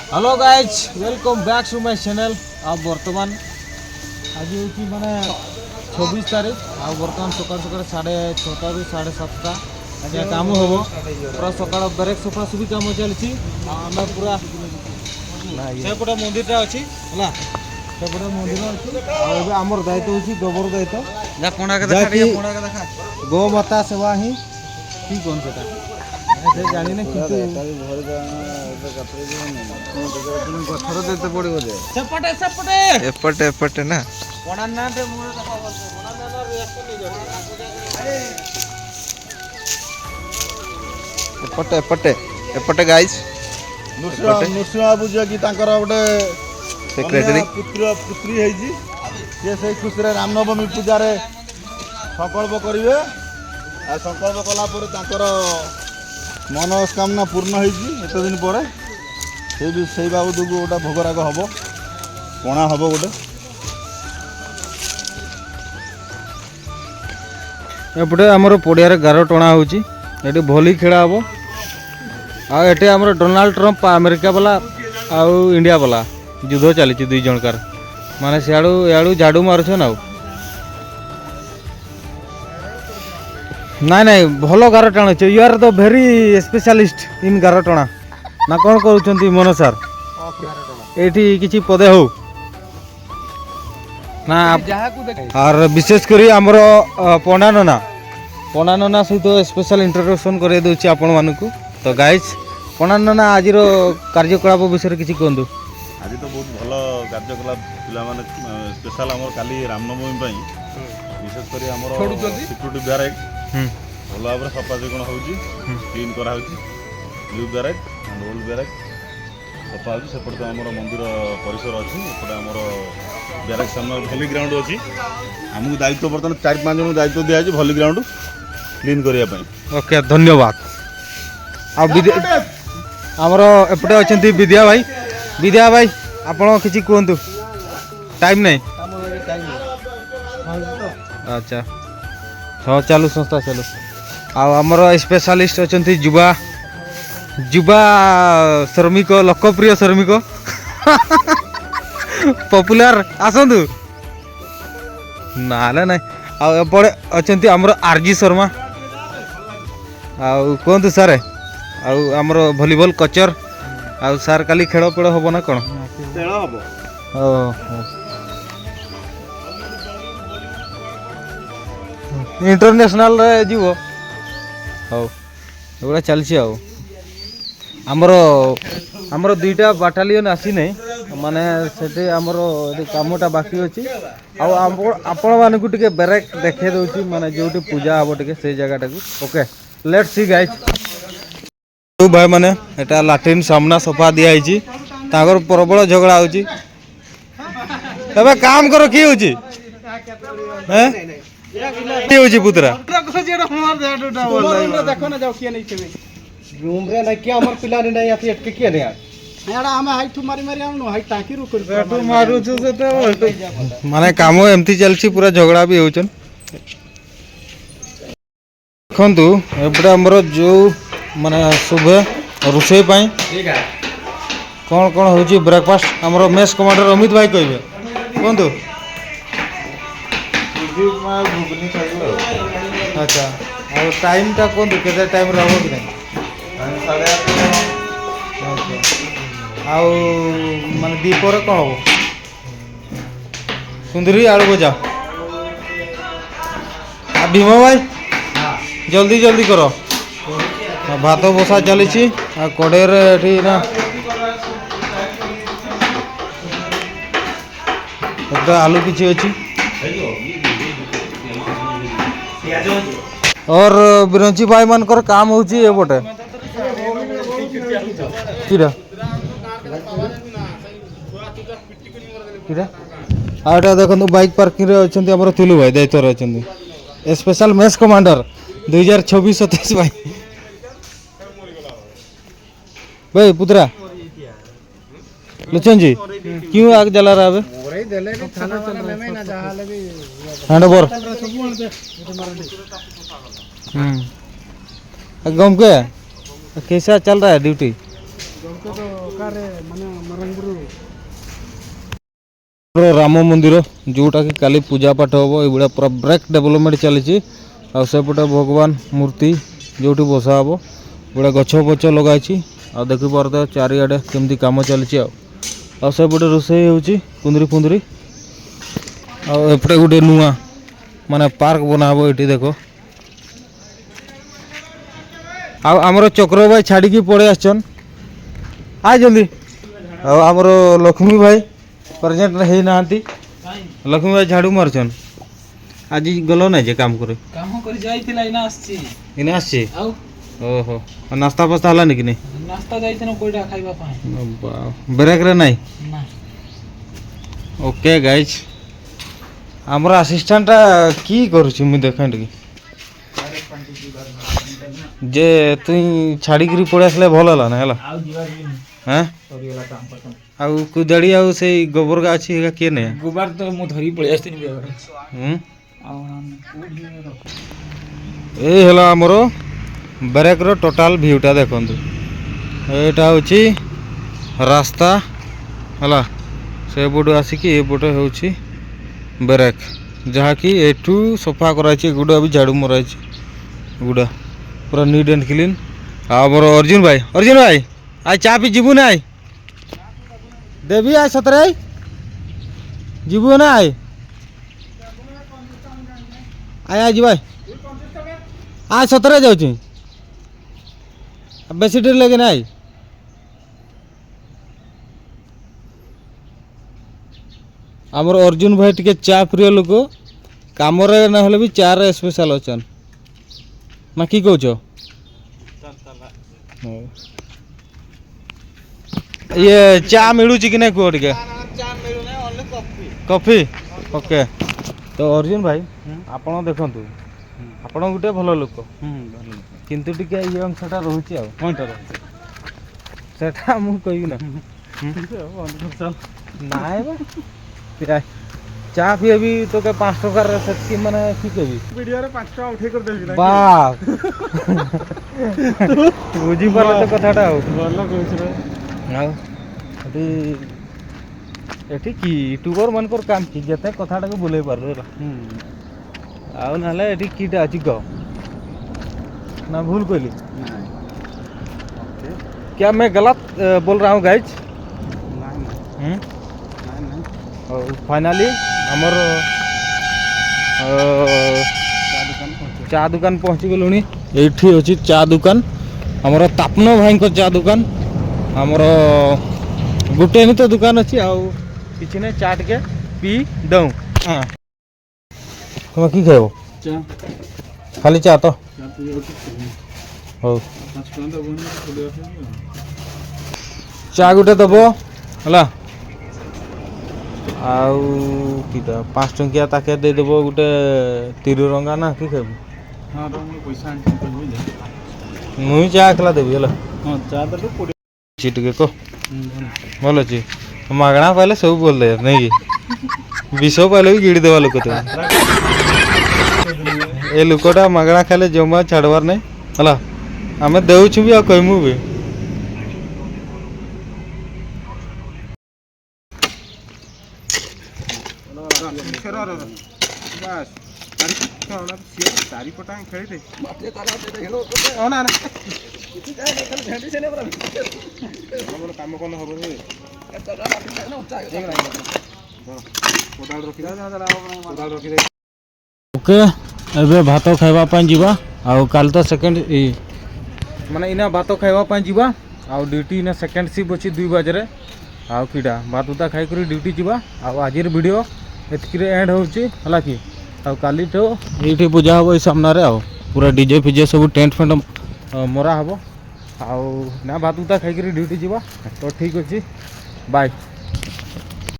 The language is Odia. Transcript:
Hello guys, welcome back to my channel. ଆଉ ବର୍ତ୍ତମାନ ଆଜି ହେଉଛି ମାନେ 26 ତାରିଖ। ଆଉ ବର୍ତ୍ତମାନ ସକାଳ ସକାଳ 6:30ରୁ 7:30 ଆଜ୍ଞା କାମ ହେବ। ପୁରା ସକାଳ ବ୍ୟାରେକ୍ ସଫାସୁଫି କାମ ଚାଲିଛି। ଆଉ ଆମେ ପୁରା ସେପଟେ ମନ୍ଦିରଟା ଅଛି, ହେଲା, ସେପଟେ ମନ୍ଦିର ଅଛି। ଆଉ ଏବେ ଆମର ଦାୟିତ୍ୱ ହେଉଛି ଗୋବର ଦାୟିତ୍ୱ, ଯାହାକି ଗୋମାତା ସେବା ହିଁ କି କଣ ସେଟା ସେ ଜାଣିନି କିନ୍ତୁ ଗଛର ଦେତେ ପଡିବ ଯେ। ସେପଟେ, ସେପଟେ। ଏପଟେ, ଏପଟେ ନା। ପଣା ନାଁରେ ମୁହଁ ଦେଖା ଭଲସେ। ପଣା ନାଁ ରିଆକ୍ସନ ନେଇଯାଅ। ଏପଟେ, ଏପଟେ, ଏପଟେ ଗାଇସ୍। ନୃସିଂହ, ନୃସିଂହ ବାବୁ ଯିଏକି ତାଙ୍କର ଗୋଟେ ସେକ୍ରେଟାରୀ। କନ୍ୟା ପୁତ୍ର ପୁତ୍ରୀ ହେଇଛି, ସିଏ ସେଇ ଖୁସିରେ ରାମନବମୀ ପୂଜାରେ ସଂକଳ୍ପ କରିବେ। ଆଉ ସଂକଳ୍ପ କଲା ପରେ ତାଙ୍କର ମନସ୍କାମନା ପୂର୍ଣ୍ଣ ହେଇଛି ଏତେ ଦିନ ପରେ। ସେଇ ବି ସେଇ ବାବଦକୁ ଗୋଟେ ଭୋଗରାଗ ହବ, ପଣା ହବ ଗୋଟେ। ଏପଟେ ଆମର ପଡ଼ିଆରେ ଗାର ଟଣା ହେଉଛି। ଏଠି ଭଲି ଖେଳା ହେବ। ଆଉ ଏଠି ଆମର ଡୋନାଲ୍ଡ ଟ୍ରମ୍ପ ଆମେରିକା ବାଲା ଆଉ ଇଣ୍ଡିଆ ବାଲା ଯୁଦ୍ଧ ଚାଲିଛି ଦୁଇ ଜଣକାର। ମାନେ ସିଆଡ଼ୁ ଇଆଡ଼ୁ ଝାଡ଼ୁ ମାରୁଛନ୍। ଆଉ ନାଇଁ ନାଇଁ, ଭଲ ଗାର ଟାଣୁଛ। You are the very specialist in ଗାର ଟଣା ନା କ'ଣ କରୁଛନ୍ତି ମନୋଜ ସାର୍? ଏଇଠି କିଛି ପଦେ ହଉ ନା। ଆର ବିଶେଷ କରି ଆମର ପଣ୍ଡା ନନା, ପଣ୍ଡା ନନା ସହିତ ସ୍ପେଶାଲ ଇଣ୍ଟ୍ରୋଡକ୍ସନ୍ କରାଇ ଦେଉଛି ଆପଣମାନଙ୍କୁ। ତ ଗାଇଜ୍, ପଣ୍ଡା ନନା, ଆଜିର କାର୍ଯ୍ୟକଳାପ ବିଷୟରେ କିଛି କୁହନ୍ତୁ। ଆଜି ତ ବହୁତ ଭଲ କାର୍ଯ୍ୟକଳାପ। ପିଲାମାନେ ସ୍ପେଶାଲ ଆମର କାଲି ରାମନବମୀ ପାଇଁ ବିଶେଷ କରି ଆମର ସିକ୍ୟୁରିଟି ବ୍ୟାରେକ୍ ଭଲ ଭାବରେ ସଫା ଚିକଣ ହେଉଛି, କ୍ଲିନ୍ କରାହେଉଛି। New barrack and old barrack ସଫା ହେଉଛି। ସେପଟେ ତ ଆମର ମନ୍ଦିର ପରିସର ଅଛି, ଏପଟେ ଆମର ବ୍ୟାରେକ୍ ସାମ୍ନାରେ ଭଲି ଗ୍ରାଉଣ୍ଡ ଅଛି। ଆମକୁ ଦାୟିତ୍ୱ ବର୍ତ୍ତମାନ ଚାରି ପାଞ୍ଚ ଜଣଙ୍କୁ ଦାୟିତ୍ୱ ଦିଆଯାଇଛି ଭଲି ଗ୍ରାଉଣ୍ଡ କ୍ଲିନ୍ କରିବା ପାଇଁ। ଓକେ, ଧନ୍ୟବାଦ। ଆଉ ଆମର ଏପଟେ ଅଛନ୍ତି ବିଦ୍ୟା ଭାଇ। ବିଦ୍ୟା ଭାଇ, ଆପଣ କିଛି କୁହନ୍ତୁ। ଟାଇମ୍ ନାହିଁ। ଆଚ୍ଛା, ହଁ, ଚାଲୁ ସଂସ୍ଥା ଚାଲୁ। ଆଉ ଆମର ସ୍ପେଶାଲିଷ୍ଟ ଅଛନ୍ତି ଯୁବା ଯୁବା ଶ୍ରମିକ, ଲୋକପ୍ରିୟ ଶ୍ରମିକ, ପପୁଲାର, ଆସନ୍ତୁ। ନାହେଲେ ନାଇଁ। ଆଉ ଏପଟେ ଅଛନ୍ତି ଆମର ଆର୍ ଜି ଶର୍ମା। ଆଉ କୁହନ୍ତୁ ସାର୍। ଆଉ ଆମର ଭଲିବଲ କୋଚର। ଆଉ ସାର୍, କାଲି ଖେଳ ପେଳ ହବ ନା କ'ଣ? ଖେଳ ହବ। ଓହୋ, ଇଣ୍ଟରନ୍ୟାସନାଲରେ ଯିବ। ହଉ, ଏଗୁଡ଼ା ଚାଲିଛି। ଆଉ ଆମର ଦୁଇଟା ବାଟାଲିୟନ ଆସିନାହିଁ, ମାନେ ସେଠି ଆମର ଏଠି କାମଟା ବାକି ଅଛି। ଆଉ ଆପଣମାନଙ୍କୁ ଟିକେ ବ୍ୟାରେକ୍ ଦେଖେଇ ଦେଉଛି, ମାନେ ଯେଉଁଠି ପୂଜା ହେବ ଟିକେ ସେଇ ଜାଗାଟାକୁ। Okay, late C guys. ଭାଇମାନେ, ଏଟା ଲାଟ୍ରିନ୍ ସାମ୍ନା ସଫା ଦିଆହେଇଛି। ତାଙ୍କର ପ୍ରବଳ ଝଗଡ଼ା ହେଉଛି। ଏବେ କାମ କର। କି ହେଉଛି? କି ହେଉଛି ପୁତୁରା? ଦେଖ ନା, ଯାଉ କିଏ ନେଇଥିବେ। ରୁମରେ ନାଇଁ କିଏ, ଆମର ପିଲା ନାଇଁ ଆସି ଏଟକେ କିଏ ନାଇଁ। ଏଇଟା ଆମେ ହାଇଠୁ ମାରି ମାରି ଆଣୁ, ହାଇ ଟାଙ୍କିରୁ କରି ମାରୁଛୁ ସେଟା। ମାନେ କାମ ଏମିତି ଚାଲିଛି, ପୁରା ଝଗଡ଼ା ବି ହେଉଛନ୍। ଦେଖନ୍ତୁ, ଏପଟେ ଆମର ଯେଉଁ ମାନେ ଶୁଭେ ରୋଷେଇ ପାଇଁ କ'ଣ କ'ଣ ହେଉଛି ବ୍ରେକଫାଷ୍ଟ, ଆମର ମେସ୍ କମାଣ୍ଡର ଅମିତ ଭାଇ କହିବେ। କୁହନ୍ତୁ। ଘୁଗୁନି ଖାଇବୁ ଆଉ। ଆଚ୍ଛା, ଆଉ ଟାଇମ୍ଟା କୁହନ୍ତୁ, କେତେ ଟାଇମ୍ରେ ହେବ କି ନାହିଁ? 8:30। ଆଚ୍ଛା, ଆଉ ମାନେ ଦ୍ୱିପହରେ କ'ଣ ହେବ? କୁନ୍ଦୁରି ଆଳୁ ଭଜା। ଆଉ ଭୀମ ଭାଇ, ଜଲ୍ଦି ଜଲ୍ଦି କର। ଆଉ ଭାତ ବସା ଚାଲିଛି। ଆଉ କଡ଼େଇରେ ଏଠି ନା ଏପଟେ ଆଲୁ କିଛି ଅଛି। और ବିରଞ୍ଚି ଭାଇ ମାନଙ୍କର କାମ ହେଉଛି ଏପଟେ କିରା କିରା। ଆଉ ଏଟା ଦେଖନ୍ତୁ, ବାଇକ୍ ପାର୍କିଂରେ ଅଛନ୍ତି ଆମର ତିଲୁ ଭାଇ, ଦାୟିତ୍ୱରେ ଅଛନ୍ତି, ସ୍ପେଶାଲ ମେସ୍ କମାଣ୍ଡର 2026-27 ଭାଇ। भाई पुत्रा लोचन जी, क्यों आग जला रहा है? हैंड ओवर गम के कैसा चल रहा है ड्यूटी? तो ପ୍ରକାର ମାନେ ମରଙ୍ଗରୁ। ରାମ ମନ୍ଦିର, ଯେଉଁଟାକି କାଲି ପୂଜା ପାଠ ହେବ, ଏଇଭଳିଆ ପୁରା ବ୍ରେକ୍ ଡେଭଲପମେଣ୍ଟ ଚାଲିଛି। ଆଉ ସେପଟେ ଭଗବାନ ମୂର୍ତ୍ତି ଯେଉଁଠି ବସା ହେବ, ଏଭଳିଆ ଗଛ ଫଛ ଲଗାଇଛି। ଆଉ ଦେଖିପାରୁଥିବ ଚାରିଆଡ଼େ କେମିତି କାମ ଚାଲିଛି। ଆଉ ସେପଟେ ରୋଷେଇ ହେଉଛି କୁନ୍ଦୁରି ଫୁନ୍ଦୁରି। ଆଉ ଏପଟେ ଗୋଟେ ନୂଆ ମାନେ ପାର୍କ ବନା ହେବ ଏଠି ଦେଖ। ଆଉ ଆମର ଚକ୍ର ଭାଇ ଛାଡ଼ିକି ପଳେଇ ଆସିଛନ୍, ଆୟ ଜଲ୍ଦି। ଆଉ ଆମର ଲକ୍ଷ୍ମୀ ଭାଇ ପ୍ରେଜେଣ୍ଟ ହେଇନାହାନ୍ତି। ଲକ୍ଷ୍ମୀ ଭାଇ ଝାଡ଼ୁ ମାରୁଛନ୍। ଆଜି ଗଲ ନାଇଁ ଯେ କାମ କରି? କାମ କରି ଯାଇଥିଲା, ଏଇନା ଆସିଛି। ଏଇନା ଆସିଛି? ଆଉ। ଓହୋ, ଆଉ ନାସ୍ତା ଫାସ୍ତା ହେଲାନି କି ନାଇଁ? ନାସ୍ତା ଯାଇଥିଲୁ କୋଇଟା ଖାଇବା ପାଇଁ। ବ୍ରେକ୍ରେ ନାଇଁ? ନା। ଓକେ ଗାଇଜ୍, ଆମର ଆସିଷ୍ଟାଣ୍ଟଟା କି କରୁଛି ମୁଁ ଦେଖେଁ ଟିକେ। ଯେ ତୁଇ ଛାଡ଼ିକିରି ପଳେଇ ଆସିଲେ ଭଲ ହେଲା ନା ହେଲା? ଆଉ ଯିବା ଯିବିନି। ହେଁ? ସରିଗଲା କାମ ଖତମ। ଆଉ କୁଦାଡ଼ି ଆଉ ସେଇ ଗୋବର ଗା ଅଛି, ହେଗା କିଏ ନେଇ? ଗୋବର ତ ମୁଁ ଧରିକି ପଳେଇ ଆସିଥିଲି ବ୍ୟାଗରେ। ହୁଁ। ଆଉ କୋଉଠି ରଖ। ଏଇ ହେଲା ଆମର ବ୍ରେକ୍ର ଟୋଟାଲ୍ ଭିୟୁଟା ଦେଖନ୍ତୁ। ଏଇଟା ହେଉଛି ରାସ୍ତା ହେଲା, ସେପଟୁ ଆସିକି ଏପଟେ ହେଉଛି ବ୍ରେକ୍, ଯାହାକି ଏଠୁ ସଫା କରାହେଇଛି। ଏଗୁଡ଼ା ବି ଝାଡ଼ୁ ମରାହେଇଛି, ଏଗୁଡ଼ା ପୁରା ନିଟ୍ ଆଣ୍ଡ କ୍ଲିନ୍। ଆଉ ଆମର ଅର୍ଜୁନ ଭାଇ, ଅର୍ଜୁନ ଭାଇ, I ଚା ପି ଯିବୁ ନା? I ଦେବି, I ସତରେ I ଯିବୁ ନା? I I I ଯିବା, I ସତରେ ଯାଉଛି, ବେଶୀ ଡେରି ଲାଗେ ନା। I ଆମର ଅର୍ଜୁନ ଭାଇ ଟିକେ ଚା ପ୍ରିୟ ଲୋକ, କାମରେ ନହେଲେ ବି ଚାରେ ସ୍ପେଶାଲ ଅଛନ୍ ନା କି କହୁଛ? ହଉ। ଇଏ ଚା ମିଳୁଛି କି ନାଇଁ କୁହ ଟିକେ? କଫି। ଓକେ, ତ ଅର୍ଜୁନ ଭାଇ, ଆପଣ ଦେଖନ୍ତୁ, ଆପଣ ଗୋଟେ ଭଲ ଲୋକ, କିନ୍ତୁ ଟିକେ ଇଏ ଅଂଶଟା ରହୁଛି। ଆଉ କଣଟା ରହୁଛି? ସେଟା ମୁଁ କହିବି ନା ନାଇଁ ବା। ଚା ପିଏ ବି ତୋକେ 5 ଟଙ୍କାର ସେତିକି ମାନେ କି କହିବି। ଭିଡ଼ିଓରେ 5 ଟଙ୍କା ଉଠେଇ କରିଦେବି ନା? ବାସ୍, ବୁଝିପାରିଲେ ତ କଥାଟା ଆଉ। ଭଲ କହୁଛୁ ରେ। ଆଉ ଏଠି କି ୟୁଟ୍ୟୁବର ମାନଙ୍କର କାମ କି ଯେତେ କଥାଟାକୁ ବୁଲେଇ ପାରିଲୁ ହେଲା। ଆଉ ନହେଲେ ଏଠି କିଟା ଅଛି କହ ନା? ଭୁଲ କହିଲି? ନାଇଁ, ଓକେ। क्या मैं गलत बोल रहा हूँ गाइज? ନାଇଁ ନାଇଁ। हम्म? ନାଇଁ ନାଇଁ। ହଉ, ଫାଇନାଲି ଆମର ଚା ଦୋକାନ ପହଞ୍ଚି ଚା ଦୋକାନ ପହଞ୍ଚି ଗଲୁଣି। ଏଇଠି ଅଛି ଚା ଦୋକାନ, ଆମର ତାପନ ଭାଇଙ୍କ ଚା ଦୋକାନ। ଆମର ଗୋଟେ ହିଁ ତ ଦୋକାନ ଅଛି, ଆଉ କିଛି ନାହିଁ। ଚା ଟିକେ ପିଇ ଦଉ। ହଁ, ତୁମେ କି ଖାଇବ? ଚା। ଖାଲି ଚା ତ? ଚା ପିଇବାକୁ। ହଉ। 5 ଟଙ୍କା ଦେବନି ଖୋଲିବା ପାଇଁ ଆଉ। ଚା ଗୋଟେ ଦବ ହେଲା, ଆଉ କିଟା 5 ଟଙ୍କିଆ ତାକେ ଦେଇଦେବ ଗୋଟେ ତିରୁରଙ୍ଗା ନା କି ଖାଇବୁ? ହଁ ର, ମୁଁ ପଇସା ଆଣିଛି କହିବି ଯେ। ମୁଇଁ ଚା ଏକଲା ଦେବି ହେଲା। ହଁ, ଚା ଦେଲୁ 20। ଅଛି ଟିକେ କହ। ଭଲ ଅଛି। ମାଗଣା ପାଇଲେ ସବୁ ଭଲ ନାଇଁ କି? ବିଷ ପାଇଲେ ବି ଗିଳି ଦେବା ଲୋକ ତୁମେ। ଏ ଲୋକଟା ମାଗଣା ଖାଇଲେ ଜମା ଛାଡ଼ବାର ନାହିଁ ହେଲା। ଆମେ ଦେଉଛୁ ବି ଆଉ କହିମୁ ବି। ବାସ୍, ଚାରିପଟ ଖେଳିଦେ। ନା ନା, କାମ କଲେ ହବନି। କୋଦାଳ ରଖିଦେ, କୋଦାଳ ରଖିଦେ। ଓକେ, ଏବେ ଭାତ ଖାଇବା ପାଇଁ ଯିବା। ଆଉ କାଲି ତ ସେକେଣ୍ଡ ମାନେ ଇନା ଭାତ ଖାଇବା ପାଇଁ ଯିବା। ଆଉ ଡ୍ୟୁଟି ଇନା ସେକେଣ୍ଡ ସିଫ୍ଟ ଅଛି 2 ବାଜରେ। ଆଉ କିଟା ଭାତ ଉତା ଖାଇକରି ଡ୍ୟୁଟି ଯିବା। ଆଉ ଆଜିର ଭିଡ଼ିଓ ଏତିକିରେ ଏଣ୍ଡ ହେଉଛି ହେଲା କି? ଆଉ କାଲିଠୁ ଏଇଠି ପୂଜା ହେବ ଏଇ ସାମ୍ନାରେ, ଆଉ ପୁରା ଡିଜେ ଫିଜେ ସବୁ ଟେଣ୍ଟ ଫେଣ୍ଟ ମରା ହେବ। ଆଉ ନା ଭାତ ଉତା ଖାଇକରି ଡ୍ୟୁଟି ଯିବା। ତ ଠିକ୍ ଅଛି, ବାଏ।